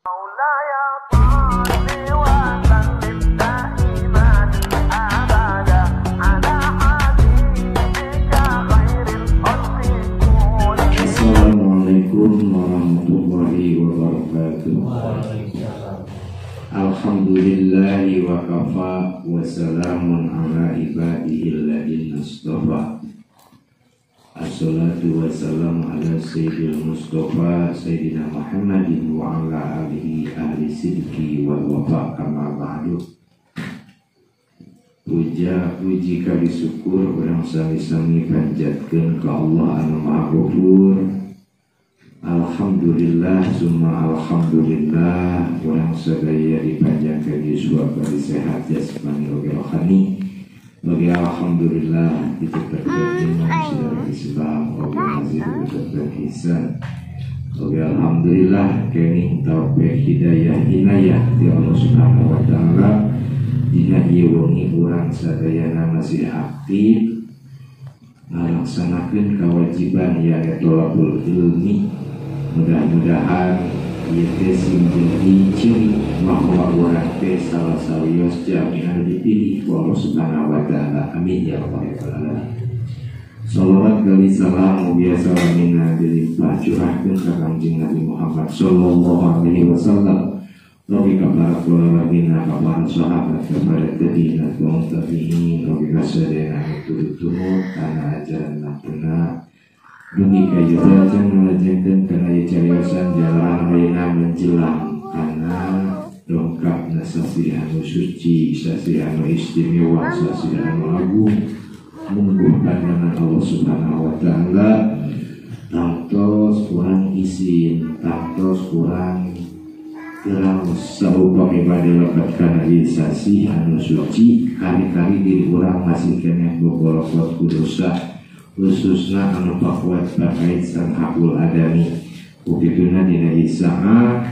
Assalamualaikum warahmatullahi wabarakatuh. Alhamdulillahi wa kafa wa salamun ala ibadihi alladziina istafa. Assalatu wassalamu ala sayyidil mustafa sayyidina Muhammadin wa ala alihi ahli sidqi wal wafa, kama ba'du. Puja puji kali syukur urang sami-sami panjatkeun ka Allah anu Maha Ghafur. Alhamdulillah summa alhamdulillah urang sadaya dipanjangkeun yuswa bari sehat jasmani oge rohani. Bagi alhamdulillah ditetapkan iman sudah Islam oge masih ditetapkan ihsan. Oge alhamdulillah kenging taufik hidayah inayah ti Allah Subhanahu wa taala. Dina ieu wengi urang sadayana masih aktif ngalaksanakeun kewajiban ya thalabul ilmi. Mudah-mudahan ieu teh sing jadi ciri bahwa urang teh salah sawios jami anu dipilih ku Allah Subhanahu wa taala. Amin ya rabbal alamin. Shalawat kali salam mugia salamina dilimpah curahkeun ka Kangjeng Nabi Muhammad sallallahu alaihi wasallam. Rogi ka para kulawargina, ka para sahabat, ka para tabi'in, ka tabi'in, rogi ka sadayana anu turut-tumut kana ajaran natuna. Dugi ka jajang ngalajengkeun kana ieu cariosan jalan ayeuna menjelang kana dongkapna sasih anu suci, sasih anu istimewa, sasih anu agung mungguh pandangan Allah Subhanahu wa taala. Tangtos kurang izin, tangtos kurang terus saupami bade lepat kana ieu sasih anu suci, kali-kali diri urang masih keneh bobolokot ku dosa, khususna anu pakuat terkait sang hakul adami. Ku kituna dina ieu saat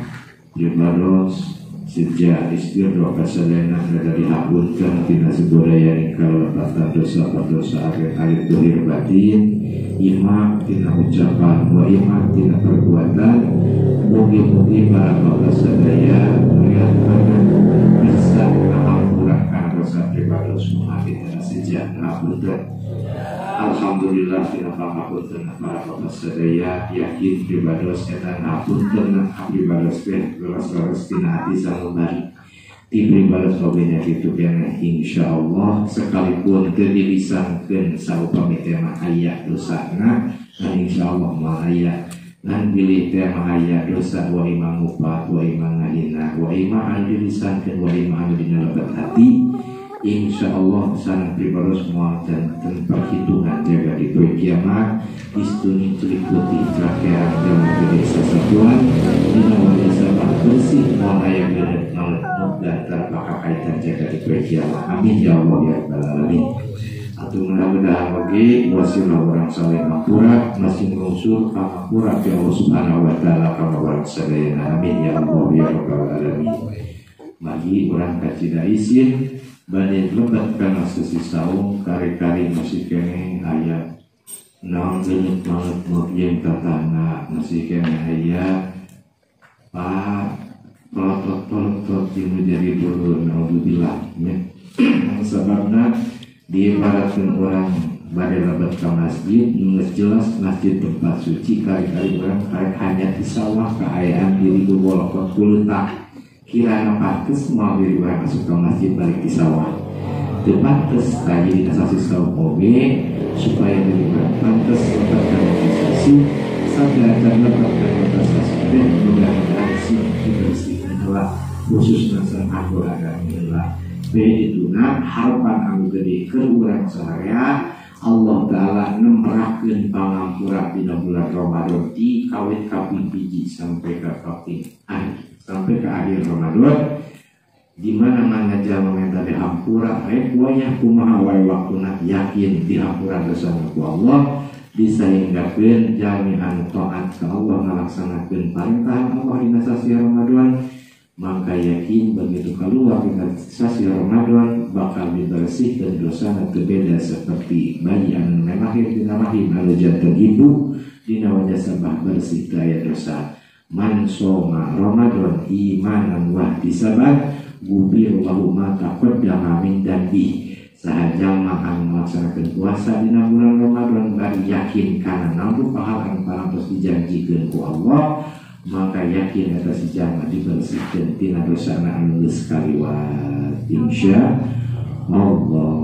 pribados sejak istirdo kasadayana dari hapunten tina sebudaya kalepatan dosa perdosa alit dohir batin, ima tina ucapan wa ima tina perbuatan. Mugi-mugi para bapak sadaya mulyakanan bisa ngahampurakan dosa pribados mugi tina sejak ngapunten. Alhamdulillah tina pangapunten para bapak sadaya yakin pribados eta ngapunten pribados teh leres-leres tina hati sanubari. Ti pribados oge nya kitu keneh insyaallah sekalipun teu dilisankeun saupami teh mah aya dosana, dan insyaallah mah aya. Ngan bilih teh mah aya dosa wa imam ngupat wa imam ngahina wa imam anu dilisankeun wa imam anu dina lebet hati. Insyaallah sareng pribados moal janten perhitungan jaga di poe kiamat istuni celik putih crakean jalan gede sasatuan dina wajah bersih moal aya geureut maut dan tanpa kakaitan jaga di poe kiamat. Amin ya Allah ya rabbal alamin. Atuh mudah-mudahan oge wasilah urang saling hampura masing ngusul ka hampura ti Allah Subhanahu wa taala ka urang sadayana. Amin ya Allah ya rabbal alamin. Magi urang kacida izin bade lebet kana sesi saum kari-kari masih keneh aya naon geuneuh banget meureun tatangga masih keneh aya pak polotot-polotot jeung jadi dulur naudzubillah nya. Sababna diibaratkeun urang bade lebet ka masjid geus jelas masjid tempat suci kari-kari urang karek hanya di sawah kaayaan diri bobolokot kuleutak kirana pantes moal diri urang asup ka masjid balik di sawah. Teu pantes tadi dina sasi saum oge supaya diri urang pantes lebet ka sasi sadar lebet ka sasi teh mudah-mudahan sing dibersihkeun heula khususna sareng anggota heula. Bedituna harapan anu gede keur urang sararea Allah Ta'ala nemrahkeun pangampura dina bulan Ramadan ti kawit kaping hiji sampai ka kaping akhir, sampai ke akhir Ramadan di mana-mana jalma menta dihampura rek wayah kumaha wae waktuna yakin dihampura dosana ku Allah disahinggakeun jalmi anu taat ka Allah ngalaksanakeun parentahan Allah dina sasih Ramadan. Maka yakin begitu keluar dari sasi Ramadan bakal dibersihkan dosa teu beda seperti bayi anu lahir dina rahim anu janten ibu dina wajah sabah bersih daya dosa. Man shoma Ramadan imanan wa ihtisaban ghufira lahu ma taqaddama min dzanbi. Saha jalma anu melaksanakeun puasa dina bulan Ramadan bari yakin kana nampu pahala anu parantos dijanjikeun ku Allah, maka yakin eta si jalma dibersihkeun tina dosana anu geus kaliwat. Insya Allah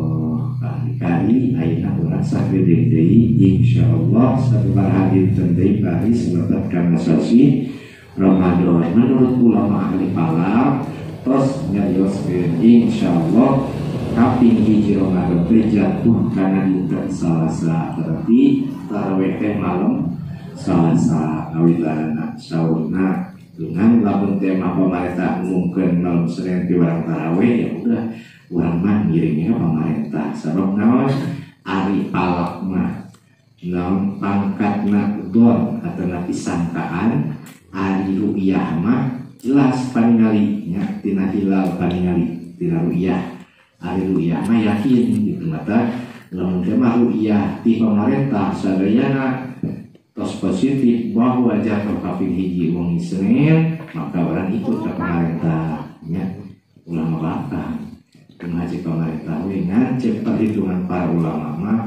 kali ayeuna urang sagede deui insyaallah sabaraha dinten deui bari sebab kana sasi Ramadan. Menurut ulama ahli falak tos nyarioskeun insyaallah kaping hiji Ramadan teh jatuh kana dinten Salasa, berarti tarawih teh malam Salasa awilarana saurna dengan lamun tema pemerintah umumkeun malam Senin ti urang tarawih ya udah urang mah ngiringnya pemerintah sabab naon ari palak mah naon pangkatna don atanapi sangkaan ari ru'yah mah jelas paningali nya tina hilal paningali tina ru'yah ari ru'yah mah yakin gitu mata lamun teh mah ru'yah ti pemerintah sadayana tos positif bahwa jatuh kaping hiji wengi Senin maka orang ikut ke pemerintah nya ulah mabakah ngaji pemerintah we ngan cek perhitungan para ulama mah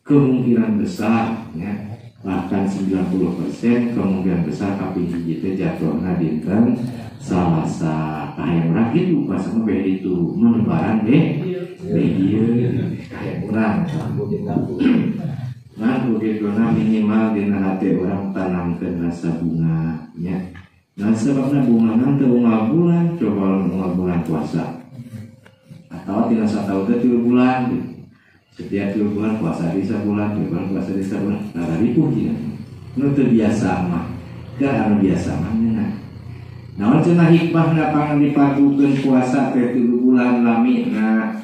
kemungkinan besar ya bahkan 90% kemungkinan besar kaping hiji teh jatuhna dinten Salasa. Kahayang urang kitu pas mah beh itu menebaran beh beh ieu kahayang urang ngan kuduna minimal dina hate urang tanamkeun rasa bunga nya. Nah sebabna bunga teu unggal bulan coba unggal bulan puasa atau tina sataun teh 3 bulan gitu. Setiap 3 bulan puasa di sabulan, 3 bulan puasa di sabulan, nah ripuh cenah. Nu teu biasa mah, keur anu biasa mah ngeunah. Naon cenah hikmahna pangan dipadukeun puasa teh 3 bulan lamina.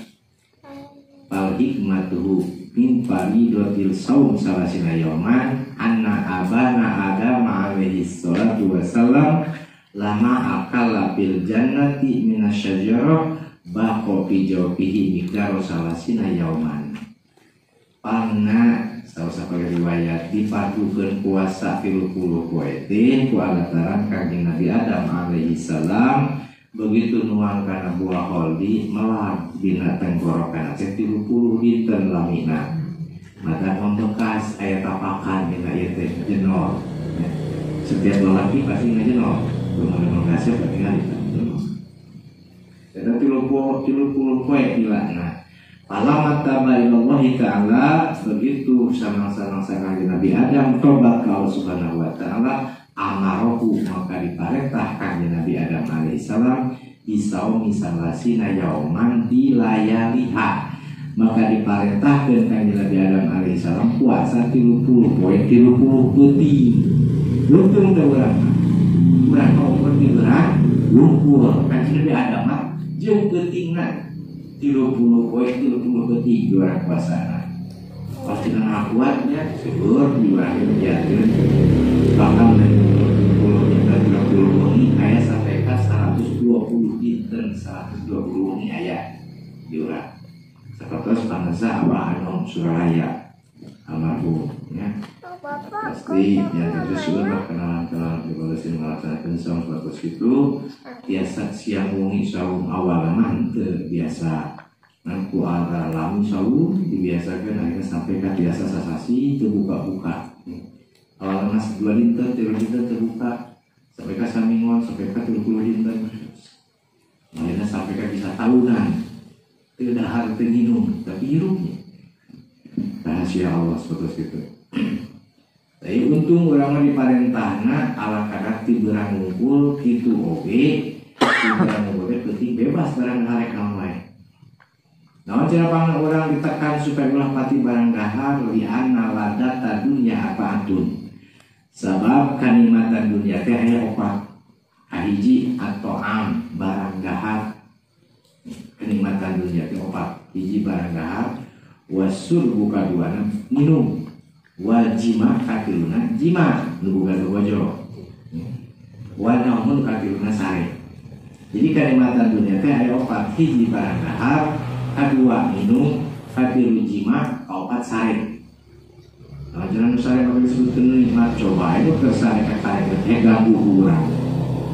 Fal hikmatuhu min faridatil saum salasina yauman anna abana Adam alaihi salatu wassalam lama akala fil jannati minasyajarah baqo fi jawfihi miqdaru salasina yauman. Pangna salah riwayat dipadukeun puasa 30 poe teh ku alataran Kanjeng Nabi Adam alaihi salam begitu nuang kana buah holdi melar dina tenggorokan teh 30 dinten lamina. Maka membekas aya tapakan dina ieu teh jenol. Setiap lelaki pasti ngajenol. Belum ada berarti jenol. Eta 30 poe dilana. Falamma taba ilallahi ta'ala, begitu samang-samang Kanjeng Nabi Adam tobat ka Allah Subhanahu wa taala, amarohu maka diparentah Kanjeng Nabi Adam alaihissalam bisaumi salasina yauman dilayaliha. Maka diparentahkeun Kanjeng Nabi Adam alaihissalam puasa 30 poe 30 peuting. Untung teh urang. Urang ukur ti beurang lumpur. Kanjeng Nabi Adam mah jeung peutingna 30 poe 30 peuting urang puasana. Pasti kana kuatnya seueur di urang diatur. Bahkan 30 dinten 30 wengi aya sampai ka 120 dinten 120 wengi aya di urang. Sapertos pangesa Abah Anom Suralaya almarhum ya. Pasti yang tentu seueur lah kenalan-kenalan di melaksanakan saum sapertos kitu biasa siang wengi saum awal mah henteu biasa. Ngan ku antara lami saum dibiasakeun akhirnya sampai ka biasa sasasi teu buka-buka. Awalna 2 dinten 3 dinten terbuka sampai ka samingguan sampai ka 30 dinten. Akhirnya sampai ka bisa tahunan. Teu dahar teu nginum tapi hirupnya. Rahasia Allah seperti itu. Tapi untung urang mah diparentahna ala kadar ti beurang ngumpul kitu oge, ti beurang ngumpul teh penting bebas barang harek naon wae. Naon cenah pangna urang ditekan supaya ulah pati barang dahar li anna ladata dunya apaatun. Sabab kanikmatan dunia teh aya opat. Hiji atau am barang dahar. Kenikmatan dunia teh opat. Hiji barang dahar, wasurbu kaduana minum, wal jima katiluna jima nu boga bojo, wa naumun katiluna sare. Jadi kenikmatan dunia teh aya opat. Hiji barang dahar, kadua minum, katilu jima, kaopat sare. Nah, jangan sare mah disebutkeun nikmat coba itu keur sare ka teh ganggu urang.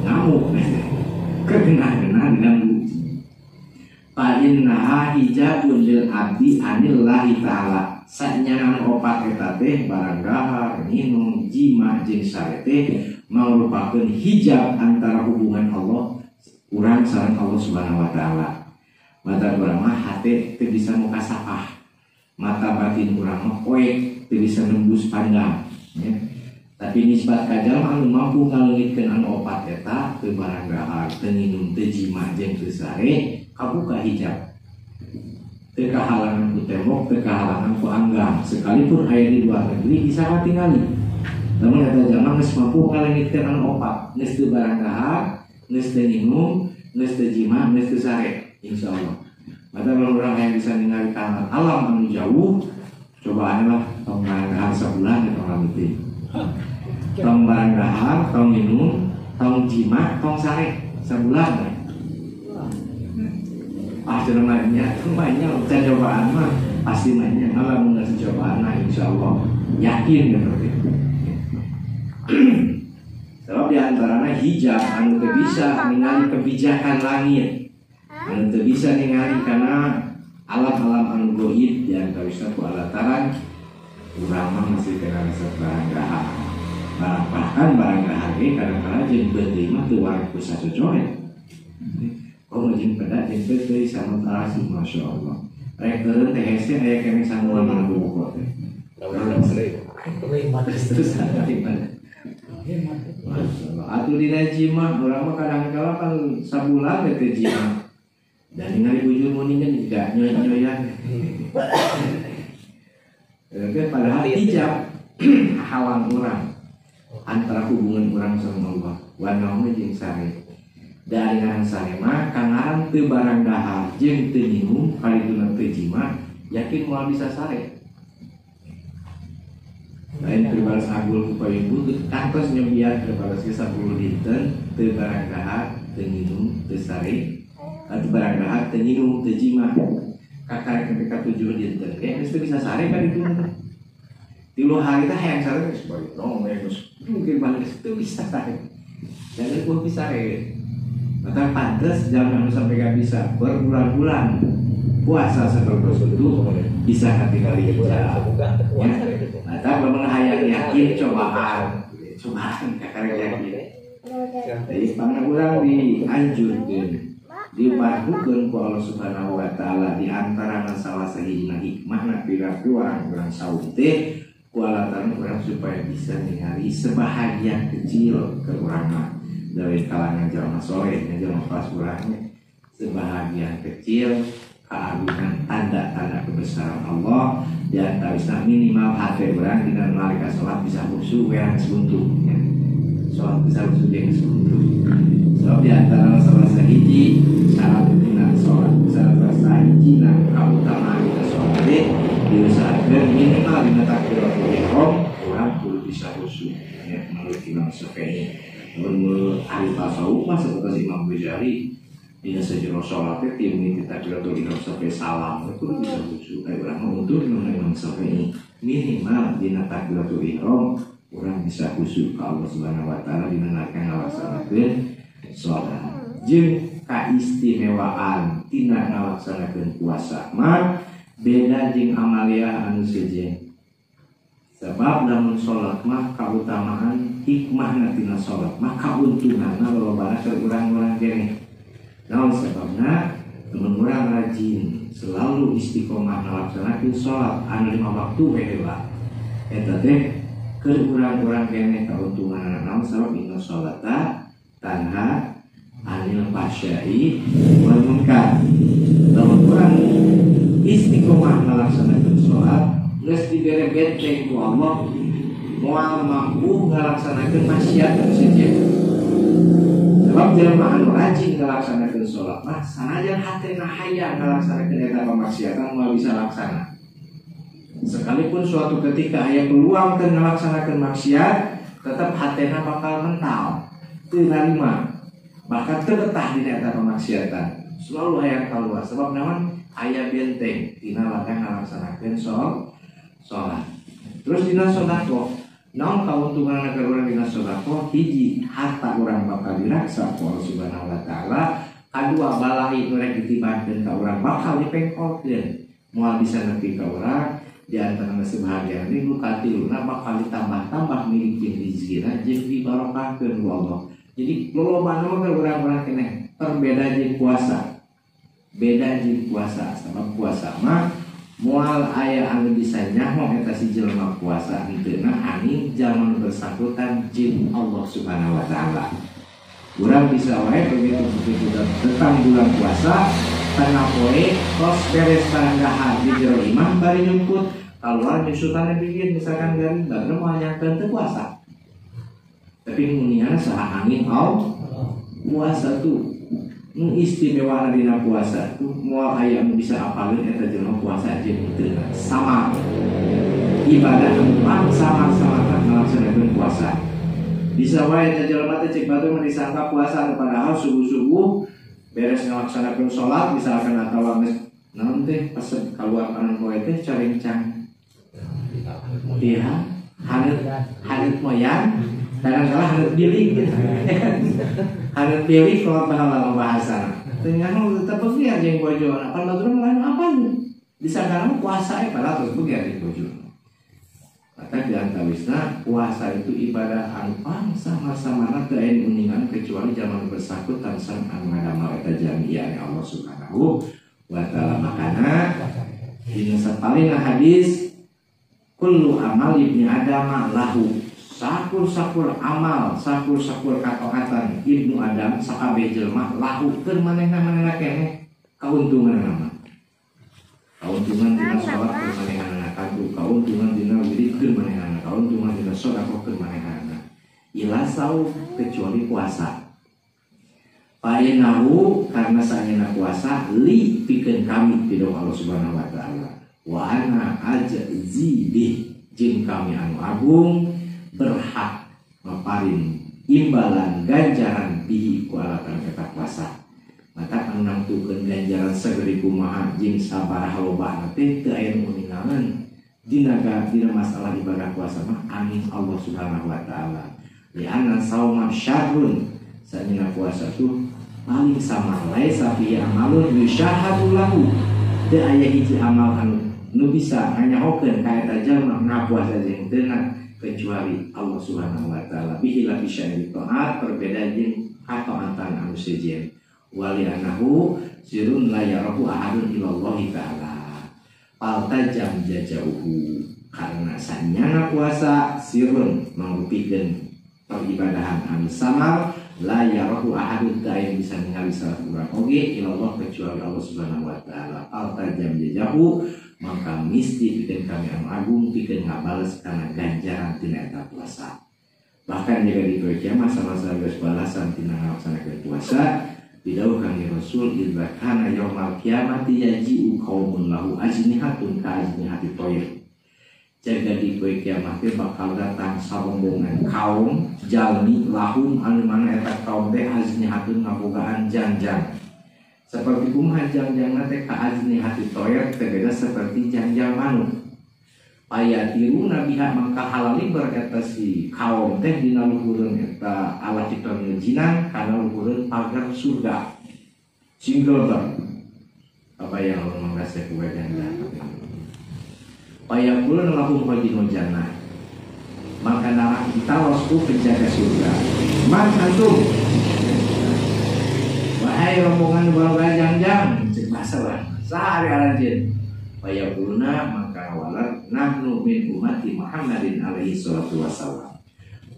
Ngamuk kegenah-genah diganggu. Fa innaha hijabun lil abdi anillahi ta'ala. Sanyana opat eta teh barang dahar, minum, jima jeung sare teh merupakan hijab antara hubungan Allah urang sareng Allah Subhanahu wa taala. Mata urang mah hate teu bisa mukasapah. Mata batin urang mah poek teu bisa nembus pandang ya. Tapi nisbat ka jalma anu mampu ngaleungitkeun anu opat eta teu barang dahar, teu nginum, teu jima jeung teu sare kabuka hijab. Teu kahalangan ku tembok, teu kahalangan ku anggang. Sekalipun aya di luar negeri bisa katingali. Lamun eta jalma geus mampu ngaleungitkeun anu opat, geus teu barang dahar, geus teu nginum, geus teu jima, geus teu sare, insyaallah. Mata lamun urang hayang bisa ningali ka alam anu jauh, cobaan lah tong barang dahar sabulan tong lamitin. Tong barang dahar, tong minum, tong jima, tong sare sabulan. Ah cenah mainnya, mainnya can cobaan mah pasti mainnya lamun geus cobaan mah insyaallah yakin gitu. Sebab di antaranya hijab anu teu bisa ningali kebijakan langit, anu teu bisa ningali kana alam-alam anu goib di antawisna ku alataran urang mah masih kena resep barang dahar. Bahkan barang dahar ge kadang-kadang jeung peuteuy mah teu wareg ku sacocoret. Oh jeung peda jeung peuteuy sama tarasi masyaallah. Rek eureun teh hese aya keneh sanguan mana bobogoh teh. Terus-terusan gimana? Atuh dina jima urang mah kadang-kala kan sabulan teh jima. Dan ningali bujur muningan juga nyoy-nyoyan. Oke, padahal hijab halang urang antara hubungan urang sama Allah. Wanauma jeung sare. Dari ngaran sare mah kangaran teu barang dahar jeung teu nginum karituna teu jima, yakin moal bisa sare. Lain keur balas agul ku payun butut kantos nyobian keur balas ge 10 dinten teu barang dahar teu nginum teu sare atau barang dahar teu nginum teu jima kakarek nepi ka 7 dinten ge geus teu bisa sare ka ditu teh. 3 hari teh hayang sare geus balik dong geus mungkin balik geus teu bisa sare. Dan geus bisa sare. Maka pantes jangan sampai gak bisa berbulan-bulan puasa seterus itu bisa katingali hijab. Maka memang hayang yakin cobaan, cobaan kakarek yakin. Jadi pangaurang dianjurkeun, dipardukeun ku Allah Subhanahu wa taala di antara salah sahijina hikmahna piraku urang saum teh ku alatan urang supaya bisa ningali sebahagian kecil ke urang mah dari kalangan jalma soleh, jalma kelas urangnya sebahagian kecil keagungan tanda-tanda kebesaran Allah di antawisna minimal hati urang dina nalika salat bisa khusyuk werang sebuntu ya. Salat bisa khusyuk jeung sebuntu. Sebab di antara salah sahiji syarat dina salat, salah sahiji na kautamaan dina salat teh diusahakeun minimal dina takbiratul ihram urang kudu bisa khusyuk ya menurut Imam Syafi'i. Menurut ahli tasawuf mah seperti Imam Ghazali dina sajero salat teh ti mimiti takbiratul ihram sampai salam itu bisa khusyuk. Ai urang mah untung Imam Syafi'i minimal dina takbiratul ihram urang bisa khusyuk ka Allah Subhanahu wa taala dina nalika ngalaksanakeun salat. Jeung kaistimewaan tina ngalaksanakeun puasa mah beda jeung amalia anu sejen. Sebab lamun salat mah kautamaan hikmahna tina salat mah kauntunganna lolobana keur urang-urang keneh. Naon sebabna lamun urang rajin selalu istiqomah ngalaksanakeun salat anu 5 waktu we heula. Eta teh keur urang-urang keneh kauntunganna naon sabab inna sholata tanha anil fahsya'i wal munkar. Lamun urang istiqomah ngalaksanakeun salat geus dibere benteng ku Allah moal mampu ngalaksanakeun maksiat anu sejen. Sebab jelema anu rajin ngalaksanakeun salat mah sanajan hatena hayang ngalaksanakeun eta kemaksiatan moal bisa laksana. Sekalipun suatu ketika aya peluang keur ngalaksanakeun maksiat, tetap hatena bakal mental, teu narima, bahkan teu betah dina eta kemaksiatan. Selalu hayang kaluar sebab naon aya benteng tina ladang ngalaksanakeun salat. Terus dina sedekah, naon kauntungan keur urang dina sedekah? Hiji, harta urang bakal diraksa ku Allah Subhanahu wa taala. Kadua, balahi nu rek ditibankeun ka urang bakal dipengkolkeun. Moal bisa nepi ka urang. Di antara sebahagian ini nu katiluna bakal ditambah-tambah milik jeung rizkina jeung dibarokahkeun ku Allah. Jadi lolobana mah keur urang-urang keneh terbeda jeung puasa. Beda jeung puasa, sabab puasa mah moal aya anu bisa nyaho eta si jelema puasa henteu angin jalma nu bersangkutan jeung Allah Subhanahu wa taala. Urang bisa wae begitu datang bulan puasa tengah poe tos beres barang di jero imah bari nyumput keluar nyusutan bikin misalkan garing baru mau nyangkeun teu puasa. Tapi muniana saha angin au puasa tuh nu istimewa dina puasa tuh moal aya nu bisa apalin eta jelema puasa jeung henteu sama ibadah anu sama-sama ngalaksanakeun puasa. Bisa wae eta jelema teh cek batur mah disangka puasa padahal subuh-subuh beres ngalaksanakeun salat misalkan atawa geus naon teh pas kaluar panon poe teh carencang dia haneut moyan kadang-kala haneut bilik gitu. Haneut bilik kalau bahala bahasana teu nyaho tetep begiar jeung bojona pan batur mah lain apa disangka puasa e padahal terus begiar jeung bojona. Maka di antawisna puasa itu ibadah anu sama-sama teu aya uningan kecuali zaman bersangkutan sang anu ngadamel eta jamiah Allah Subhanahu wa taala. Makana dina sapalihna hadis kullu amal ibni Adam lahu, sakur-sakur amal, sakur-sakur kataatan ibnu Adam sakabeh jelema lahu keur manehna-manehna keneh kauntunganna mah. Kauntungan dina salat keur manehna kadu, kauntungan dina wirid keur manehna, kauntungan dina sedekah keur manehna. Ila saum kecuali puasa. Painahu karena saeuna puasa li pikeun kami ti Allah Subhanahu wa taala. Wa ana ajzi bih jeung kami anu agung berhak maparin imbalan ganjaran bihi ku alatan eta puasa. Mata anu nangtukeun ganjaran sagede kumaha jeung sabaraha lobana teh teu aya nu ningalan dina masalah ibadah puasa mah angin Allah Subhanahu wa taala. Li anna sauma syarrun, saeuna puasa tuh paling samar laisa fi amalun yusyahadu lahu, teu aya hiji amal anu nu bisa nganyahokeun ka eta jalma ngapuasa jeung teu kecuali Allah Subhanahu wa taala. Bihi la bisyari taat berbeda jeung kataatan anu sejen. Wali anahu sirun la yarahu ahadun ilallahi ta'ala. Paltajam jajauhu karena sanyana puasa sirun mangrupikeun peribadahan anu samar la yarahu ahadun ta aya bisa ningali salah urang oge ilallah kecuali Allah Subhanahu wa taala. Paltajam jajauhu maka misti pikeun kami anu agung pikeun ngabales kana ganjaran tina eta puasa. Bahkan jika di poe kiamat sama-sama geus balasan tina ngalaksanakeun puasa. Didawuhkan ya Rasul idza kana yaumal kiamati yaji'u qaumun lahu ajnihatun ka ajnihati thair. Jaga di poe kiamat teh bakal datang sarombongan kaum jalmi lahum anu mana eta kaum teh ajnihatun ngabogaan jangjang. Seperti kumaha jangjangna teh ka ajnihati thair teh beda seperti jangjang manuk. Ayatiruna biha mangka halaliber eta si kaum teh dina luhureun eta Allah ciptakeun jinan kana luhureun pagar surga. Single ber. Apa yang Allah mangkase ku jangjang. Payaqulun lahum khajinul jannah. Maka narang ditaros ku penjaga surga. Man antum? Wahai rombongan baroga jangjang, cek bahasa urang. Saha ari aranjeun? Payaquluna maka walar nahnu min ummati Muhammadin alaihi salatu wassalam.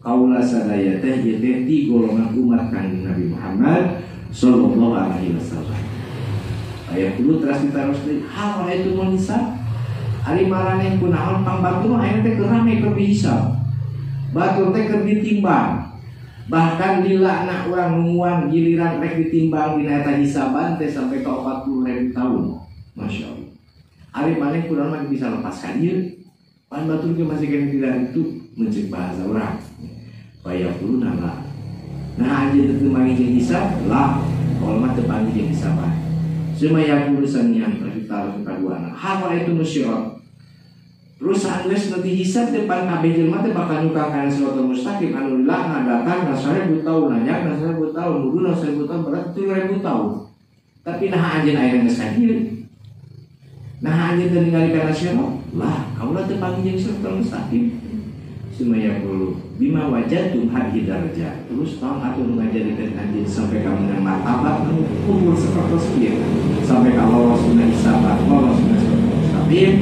Kaula sadaya teh ieu teh ti golongan umat Kanjeng Nabi Muhammad sallallahu alaihi wasallam. Payaqulu teras ditaros deui, hal itu mun hisab? Ari maraneh kunaon pangbatur mah ayeuna teh keur rame keur dihisab. Batur teh keur ditimbang. Bahkan lila urang nungguan giliran rek ditimbang dina eta hisaban teh sampai ka 40.000 tahun. Masya Allah. Ari maneh kunaon mah bisa lepas ka dieu. Pan batur ge masih kena tidak itu mencek bahasa urang. Payaquluna la. Nah anjeun teu manggih jeung hisab lah, kalau mah teu panggih jeung hisaban. Suma yaqulu sanian terus ditaruh kaduana. Hawa itu musyirat. Terus saenggeus nu dihisab depan kabeh jelema teh bakal nyukang kana siratal mustaqim anu lillah ngadatang na 1000 tahun nanyak na 1000 tahun muduna 1000 tahun berarti 3000 tahun. Tapi nah anjeun aya geus ka dieu. Nah anjeun teu ningali kana sirat lah kaula teu panggih jeung siratal mustaqim. Sumaya qulu bima wajadtum hadhihi darajat. Terus tahun atuh nu ngajadikeun anjeun sampai ka meunang martabat anu umur sapertos ieu sampai ka lolos dina hisaban lolos dina siratal mustaqim.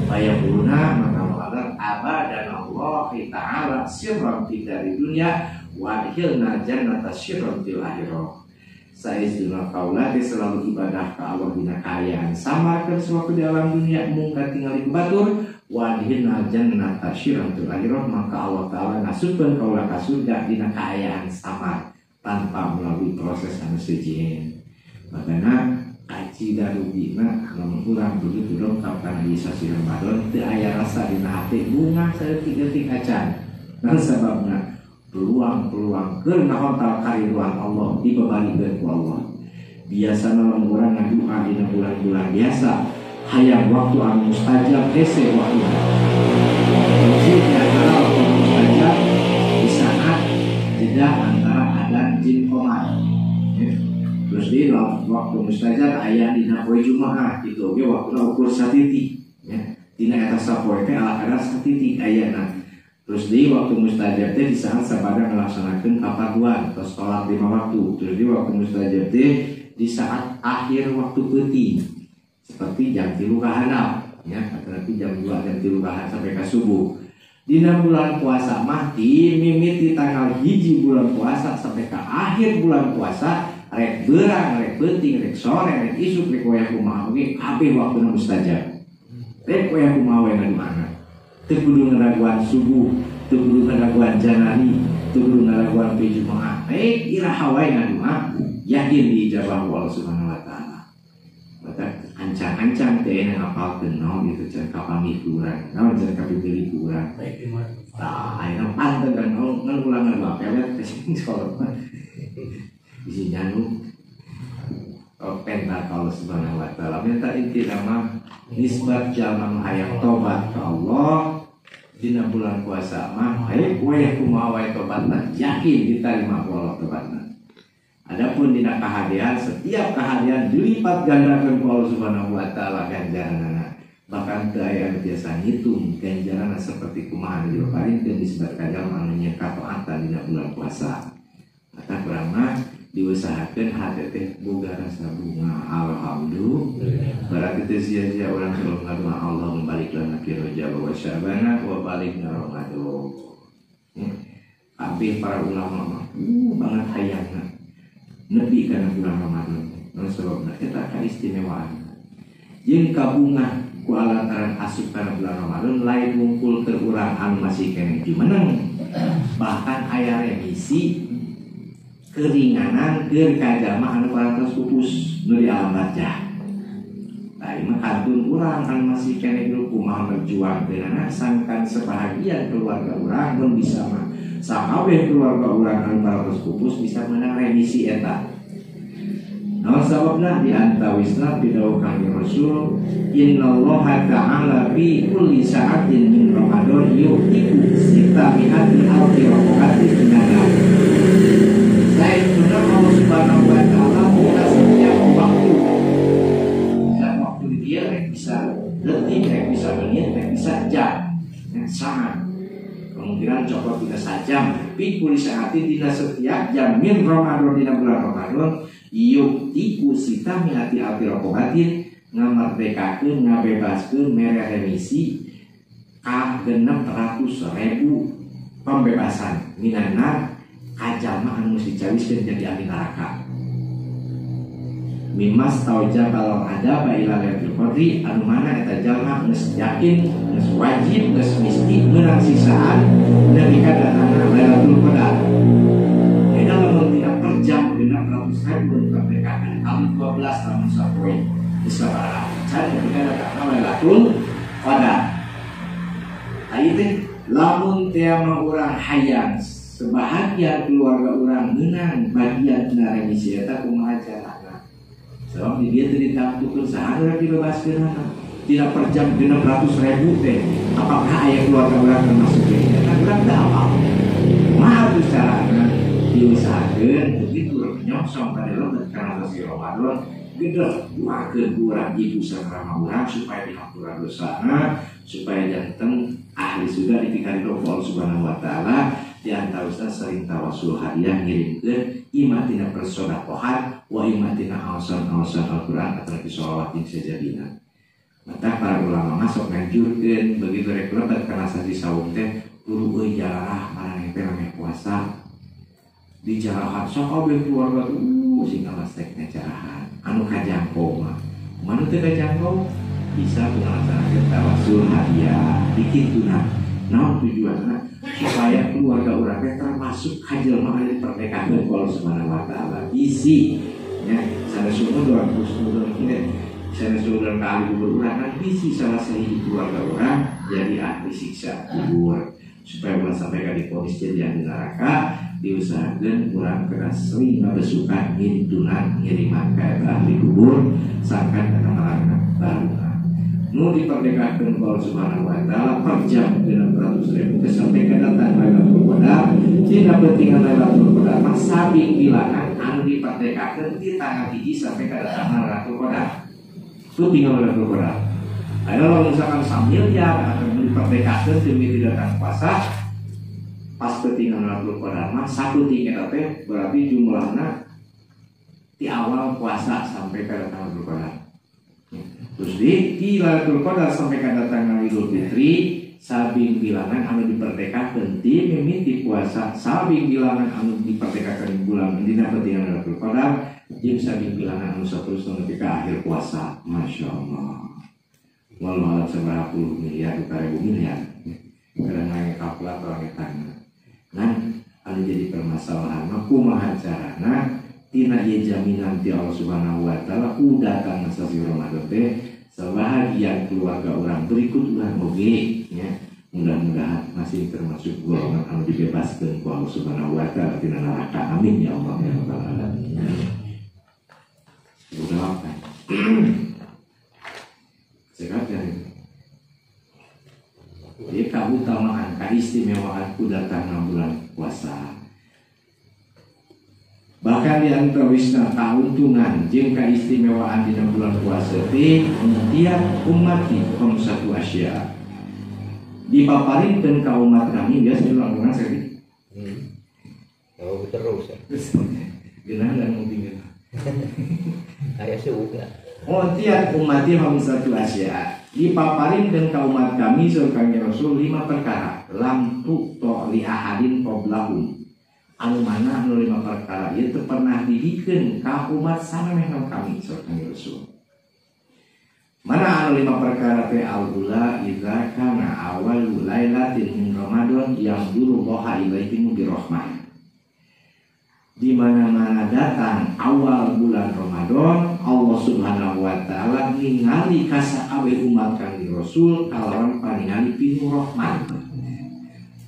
Fayaquluna maka mengalar abadan Allah ta'ala sirran fi dari dunia wa adkhilna jannata sirran fil akhirah. Saestuna kaula teh selalu ibadah ka Allah dina kaayaan sama keur sewaktu di alam dunia mungkar tingali ku batur wa adkhilna jannata sirran fil akhirah maka Allah ta'ala ngasupkeun kaula ka surga dina kaayaan samar tanpa melalui proses anu sejen. Makana kaci darugina lamun urang begitu dongkap kana ieu sasi Ramadan teu aya rasa dina hati bungah saeutik-eutik acan. Nah sababna peluang-peluang keur ngahontal kariduan Allah dibabalikeun ku Allah. Biasana lamun urang ngadua dina bulan-bulan biasa hayang waktu anu mustajab hese waktuna. Hiji di antara waktu mustajab di saat jeda antara adzan jeung qomat. Terus di waktu mustajab aya dina poe Jumaah kitu oge waktuna ukur satitik ya. Dina eta sapoe teh ala kadar satitik ayana. Terus di waktu mustajab teh di saat sabada ngalaksanakeun kaparduan atau salat 5 waktu. Terus di waktu mustajab teh di saat akhir waktu peuting seperti jam 3 kahanap ya atau nanti jam 2 jam 3 kahanap sampai ka subuh. Dina bulan puasa mah ti mimiti tanggal 1 bulan puasa sampai ka akhir bulan puasa rek berang, rek penting, rek sore, rek isuk, rek wayah kumaha oge kabeh waktuna mustajab. Rek wayah kumaha we ngaduana. Teu kudu ngaraguan subuh, teu kudu ngaraguan janani, teu kudu ngaraguan pe Jumaah. Rek iraha wae ngadua, yakin diijabah ku Allah Subhanahu wa taala. Mata ancang-ancang teh ngapalkeun naon gitu can kapanggih ku urang, naon can kapipilih ku urang. Tah, ayeuna panten kan ngan ulang ngadua pelet teh sing sekolah. Bisi nyanu penta Allah Subhanahu wa taala. Minta inti nama nisbat jalma hayang tobat ka Allah dina bulan puasa mah hayu wayah kumaha wae tobatna yakin diterima ku Allah tobatna. Adapun dina kahadean setiap kahadean dilipat gandakeun ku Allah Subhanahu wa taala ganjaranana. Bahkan teu aya anu biasa ngitung ganjaranna seperti kumaha anu diparinkeun disebut ka jalma anu nyeun kataatan dina bulan puasa. Mata kurang mah diusahakan hati teh boga rasa bunga alhamdulillah. Berarti teh sia-sia orang selalu ngadua Allah membaliklah fi Rajab wa Sya'bana wa balikna Ramadan. Kabeh para ulama mah banget hayangna nepi kana bulan Ramadan. Naon sababna eta kaistimewaan. Jeung kabungah ku alantaran asup kana bulan Ramadan lain ngumpul keur urang anu masih keneh jumeneng. Bahkan aya remisi keringanan keur ka jalma anu parantos pupus nu di alam barjah. Tah ieu mah kantun urang anu masih keneh hirup kumaha berjuang teunana sangkan sebahagian keluarga urang mun bisa mah sakabeh keluarga urang anu parantos pupus bisa menang remisi eta. Naon sababna di antawisna pidawuh Kangjeng Rasul innallaha ta'ala fi kulli sa'atin min Ramadan yu'tiku sita mi'ati alfi rakaati minan. Saya benar Allah Subhanahu wa taala buka setiap waktu. Dan waktu dia rek bisa detik, rek bisa menit, rek bisa jam. Yang sangat kemungkinan cokot tidak sajam. Fi kulli sa'atin dina setiap jam min Ramadan dina bulan Ramadan yuktiku sita mi'ati alfi rakatin ngamerdekakeun ngabebaskeun mere remisi ka 600.000 pembebasan minan nar kajalma anu geus dicawiskeun jadi ahli neraka. Mimas taujabal adaba ila lailatul qadri anu mana eta jalma geus yakin geus wajib geus misti meunang siksaan nepi ka datangna Lailatul Qadar. Eta lamun dina per jam 600.000 dikerdekakeun kali 12 lamun sapoe geus sabaraha can nepi ka datangna Lailatul Qadar. Ieu teh lamun teh mah urang hayang sebahagian keluarga urang menang bagian dina remisi eta kumaha carana. Sebab di dieu teu ditangtukeun saha urang dibebaskeunana. Tidak per jam 600.000 teh. Apakah aya keluarga urang termasuk teh? Kan urang teu apal. Kumaha tuh carana diusahakeun begitu nyongsong pada lebet kana sasi Ramadan gedeh doakeun urang ibu sareng rama urang supaya dihampura dosana, supaya janten ahli surga dipikaridho ku Allah Subhanahu wa taala. Di antaranya sering tawasul hadiah ngirimkeun imah tina persodakohan wa imah tina aosan-aosan Al-Qur'an atau sholawat jeung sajabina. Mata para ulama masuk nganjurkeun begitu rek lebet kana sasi saum teh kudu euy jarah maraneh teh rame puasa. Di jarahan sok kabeh keluarga tuh sing alastekna jarahan anu kajangkau mah. Manu teu kajangkau bisa ngalaksanakeun tawasul hadiah dikituna. Naon tujuanna supaya keluarga urang teh termasuk kajelma anu diperdekakeun ku Allah Subhanahu wa taala. Bisi nya sanes suudzon husnudzon kieu sanes suudzon ka ahli kubur urang kan bisi salah sahiji keluarga urang jadi ahli siksa kubur supaya ulah sampai ka divonis jadi ahli neraka diusahakeun urang kedah sering ngabesukan ngintunan ngiriman ka eta ahli kubur sangkan kana marana barungan. Nu diperdekakeun ku Allah Subhanahu wa taala per jam 600.000 teh sampai ka datang Lailatul Qadar. Dina peutingan Lailatul Qadar mah sabing bilangan anu diperdekakeun di tanggal 1 sampai ka datang Lailatul Qadar. Peutingan Lailatul Qadar. Ayo lamun misalkan samiliar anu diperdekakeun demi datang puasa pas peutingan Lailatul Qadar mah sapeutting eta teh berarti jumlahna di awal puasa sampai ka datang Lailatul Qadar. Terus di Lailatul Qadar sampai ka datang Idul Fitri sabing bilangan anu diperdekakeun ti mimiti puasa sabing bilangan anu diperdekakeun bulan dina peutingan Lailatul Qadar jeung sabing bilangan anu saterusna nepi ka akhir puasa. Masya Allah. Walau alam sabaraha puluh miliar ribu miliar karena kalkulator eta. Nah, anu jadi permasalahan mah kumaha carana tina ieu jaminan ti Allah Subhanahu wa taala ku datang sasi Ramadan teh sebahagian keluarga orang berikut urang oge nya mudah-mudahan masih termasuk golongan anu dibebaskeun ku Allah Subhanahu wa taala tina neraka. Amin ya Allah ya rabbal alamin. Udah apa? Sekat ya. Jadi keutamaan, keistimewaan ku datang bulan puasa. Bahkan di antara wisna kauntungan jeung keistimewaan dina bulan puasa teh tiap umat di satu Asia. Dipaparinkeun ka umat kami biasa langkungan sakit. Oh, terus ya. Geunah dan mungkin. Aya suuga. Oh, tiap umat di satu Asia. Dipaparinkeun ka umat kami saur Kangjeng Rasul 5 perkara. Lam tu to li ahadin qablahum. Anu mana anu 5 perkara ieu teu pernah dibikeun ka umat samemehna kami saur Kangjeng Rasul. Mana anu 5 perkara teh al-ula idza kana awwalu lailatin min Ramadan yang durullaha ilaihim birahmah. Di mana-mana datang awal bulan Ramadan, Allah Subhanahu wa taala ningali ka sakabeh umat Kangjeng Rasul kalawan paningali pinuh rahmat.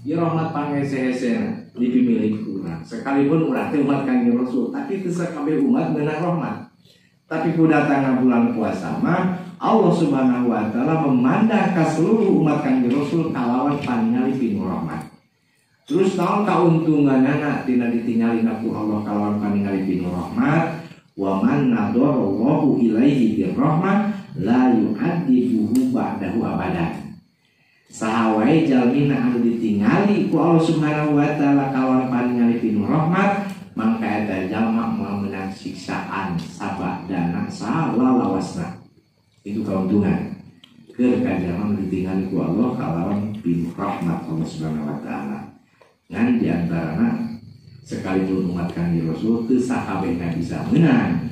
Ya rahmat pangese-hesena dipimilik urang. Sekalipun urang teh umat Kangjeng Rasul, tapi teu sakabeh umat meunang rahmat. Tapi ku datangna bulan puasa mah Allah Subhanahu wa taala memandang ka seluruh umat Kangjeng Rasul kalawan paningali pinuh rahmat. Terus naon kauntunganana tina ditingalina ku Allah kalawan paningali pinuh rahmat, wa man nadarallahu ilaihi birrahmah la yu'adzibuhu ba'dahu abadan. Saha wae jalmina anu ditingali ku Allah Subhanahu wa taala kalawan paningali pinuh rahmat, mangka eta jalma moal meunang siksaan sabadana salalawasna. Itu keuntungan keur ka jalma anu ditingali ku Allah kalawan pinuh rahmat Allah Subhanahu wa taala. Ngan diantarana sekalipun umat Kangjeng Rasul teu sakabehna bisa meunang,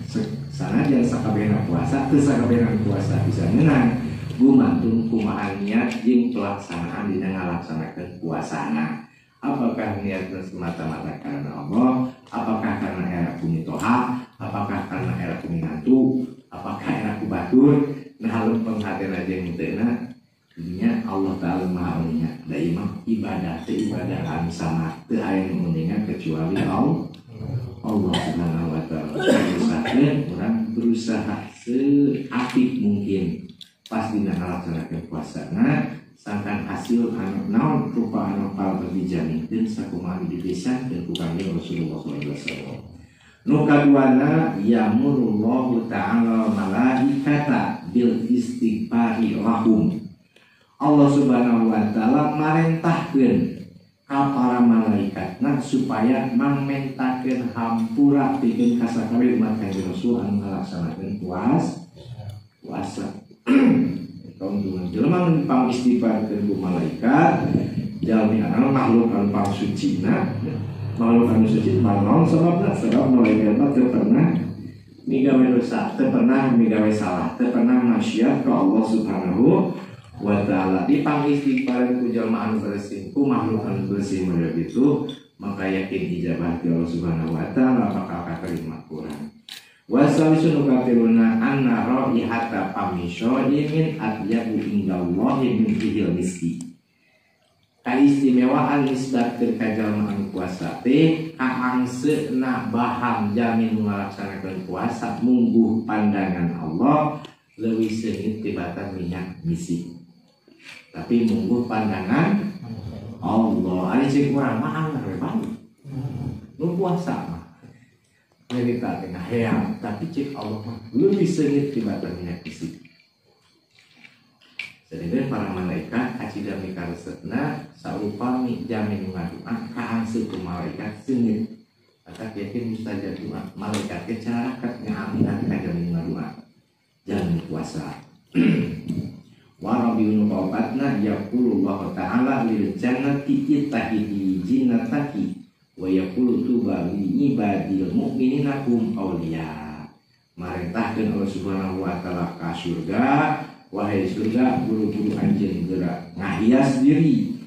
sanajan sakabehna puasa teu sakabehna puasa bisa meunang, gumantung kumaha niat jeung pelaksanaan dina ngalaksanakeun puasana. Apakah niatna semata-mata karena Allah, apakah karena era ku mitoha, apakah karena era ku minantu, apakah era ku batur. Nah lempeng hatena jeung henteu nya Allah Ta'ala maha uninga. Da imah ibadah teh ibadah anu sama teu aya nu uninga kecuali Allah. Allah Subhanahu wa taala. Usahakeun urang berusaha seapik mungkin Pas dina ngalaksanakeun puasana sangkan hasil anu naon rupa anu bakal dijaminkeun sakumaha dibesankeun ku Kangjeng Rasulullah sallallahu alaihi wasallam. Nu kaduana ya'murullahu ta'ala malaikata bil istighfari lahum. Allah Subhanahu wa taala marentahkeun ka para malaikatna supaya mangmentakeun hampura pikeun ka sakabeh umat Kangjeng Rasul anu ngalaksanakeun puasa. Kauntungan jelema nu pangistighfarkeun ku malaikat jalmi anu makhluk anu pangsucina. Makhluk anu suci manaon sababna sebab malaikat mah teu pernah migawe dosa, teu pernah migawe salah, teu pernah maksiat ka Allah Subhanahu wa taala. Dipangistighfaran ku jalma anu bersih, ku makhluk anu bersih model gitu, maka yakin ijabah ti Allah Subhanahu wa taala bakal katerima kurang. Wasalisu nukatiruna anna raihata pamishoimin atyabu indallahi min rihil miski. Kaistimewaan nisbatkeun ka jalma anu puasa teh kaangseuna baham jamin ngalaksanakeun puasa mungguh pandangan Allah leuwih seungit tibatan minyak misik. Tapi mungguh pandangan Allah ari cek urang mah anger we bae. Nu puasa mah merita teh ngaheang tapi cek Allah mah leuwih seungit tibatan minyak misik. Sedangkan para malaikat kacida mikaresetna saupami jamin ngadua kaangseut ku malaikat seungit. Maka yakin mustajab doa malaikat ge carakat ngaaminan ka jamin ngadua jamin puasa. Wa rabiun qabatna yaqulullahu ta'ala lil jannati ittahidi jinnataki wa yaqulu tuba li ibadil mu'minina hum awliya. Marentahkeun Allah Subhanahu wa taala ka surga, wahai surga buru-buru anjeun geura ngahias diri,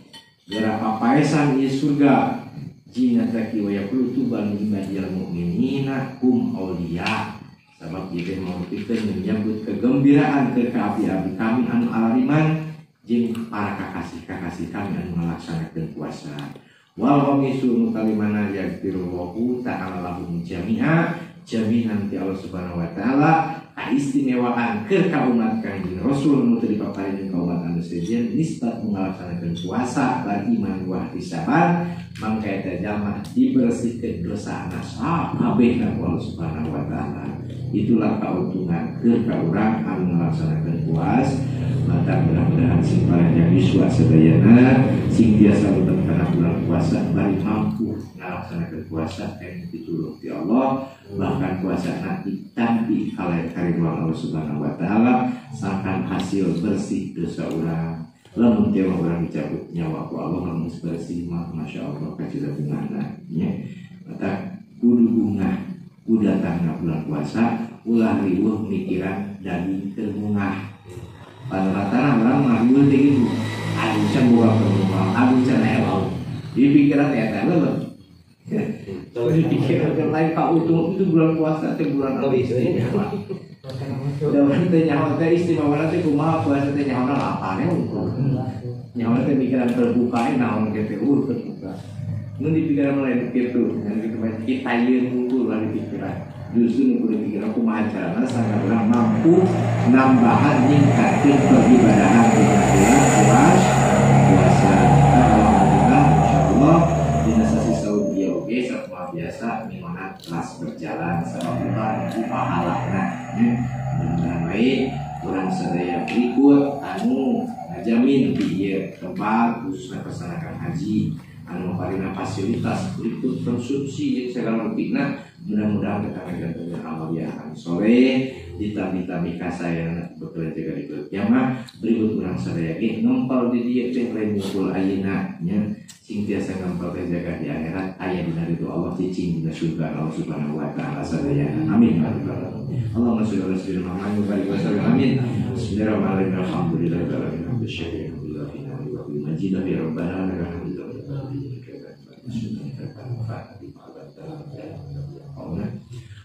geura papaesan ieu surga. Jinnataki wa yaqulu tuba li ibadil mu'minina hum awliya. Sabab ieu teh maupikeun menyambut kegembiraan ke abdi-abdi kami anu alariman jeung para kakasih-kakasih kami anu ngalaksanakeun puasa. Wal khamisu nu kalimana yaghfirullahu ta'ala lahum jami'a, jaminan ti Allah Subhanahu wa taala kaistimewaan keur ka umat Kangjeng Rasul nu teu dipaparin ka umat anu sejen nisbat ngalaksanakeun puasa beriman wa ihtisaban mangka eta jalma dibersihkeun dosana sakabehna ku Allah Subhanahu wa taala. Itulah keuntungan keur ka urang anu ngalaksanakeun puasa. Maka mudah-mudahan sing paranjang yuswa sadayana sing biasa tetep kana bulan puasa bari mampu ngalaksanakeun puasa anu ditulung ti Allah, bahkan puasa nanti tampi kalayan karidwan Allah Subhanahu wa taala sangkan hasil bersih dosa urang. Lamun teu urang dicabut nyawa ku Allah lamun bersih mah masyaallah kacida bungahna nya. Maka kudu bungah ku datangna bulan puasa ulah riweuh mikiran daging keur bungah. Rata-rata orang mah riweuh teh kitu. Aduh can boga bungah, aduh can aya lauk. Di pikiran teh eta leuh. Di pikiran teh lain ka utung itu bulan puasa teh bulan anu istimewa. Jaman teh nyaho teh istimewa teh kumaha puasa teh nyaho lapane unggul. Nyaho teh mikiran terbuka naon ge teh terbuka. Mun di pikiran lain kitu, ngan kitu mah kita yeun unggul lah di pikiran. Justru nu kudu pikiran kumaha carana sangkan urang mampu nambahan ningkatkeun peribadahan dina bulan puasa. Alhamdulillah insyaallah dina sasi saum ieu oge sakumaha biasa mingona telah berjalan sabab ku pahalana. Mudah-mudahan wae urang sadaya berikut anu ngajamin di ieu tempat khususna pesanakan haji anu maparina fasilitas berikut konsumsi jeung segala rupina. Mudah-mudahan kita ngagantungkeun amaliyah anu soleh ditami-tami kasayana betul jaga di kiamat berikut urang sadaya ge ngempal di dieu teh lain ngumpul ayeuna nya sing tiasa ngempal teh jaga di akhirat aya dina ridho Allah cicing dina surga Allah Subhanahu wa taala sadayana. Amin ya rabbal alamin. Allahumma sholli ala sayyidina Muhammad wa barik wa sallim. Amin. Bismillahirrahmanirrahim. Alhamdulillahirabbil alamin. Majid ya rabbana lakal hamdu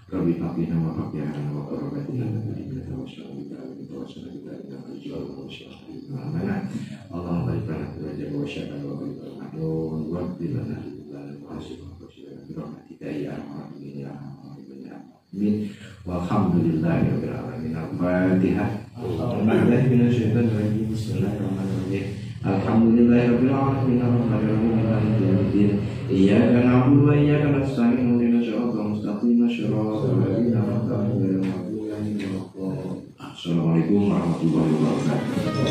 Rabbi faqina wa faqina wa qurratina Allahumma barik lana fi rajab wa sya'ban wa barik lana wa barik lana bi ya arhamar rahimin ya arhamar rahimin. Walhamdulillahi rabbil alamin. Al-Fatihah. Bismillahirrahmanirrahim. Alhamdulillahirabbil alamin arrahmanir rahim maliki yaumiddin. Iyyaka na'budu wa iyyaka nasta'in ihdinas siratal mustaqim siratal ladzina an'amta 'alaihim ghairil maghdubi 'alaihim waladdallin. Assalamualaikum warahmatullahi wabarakatuh.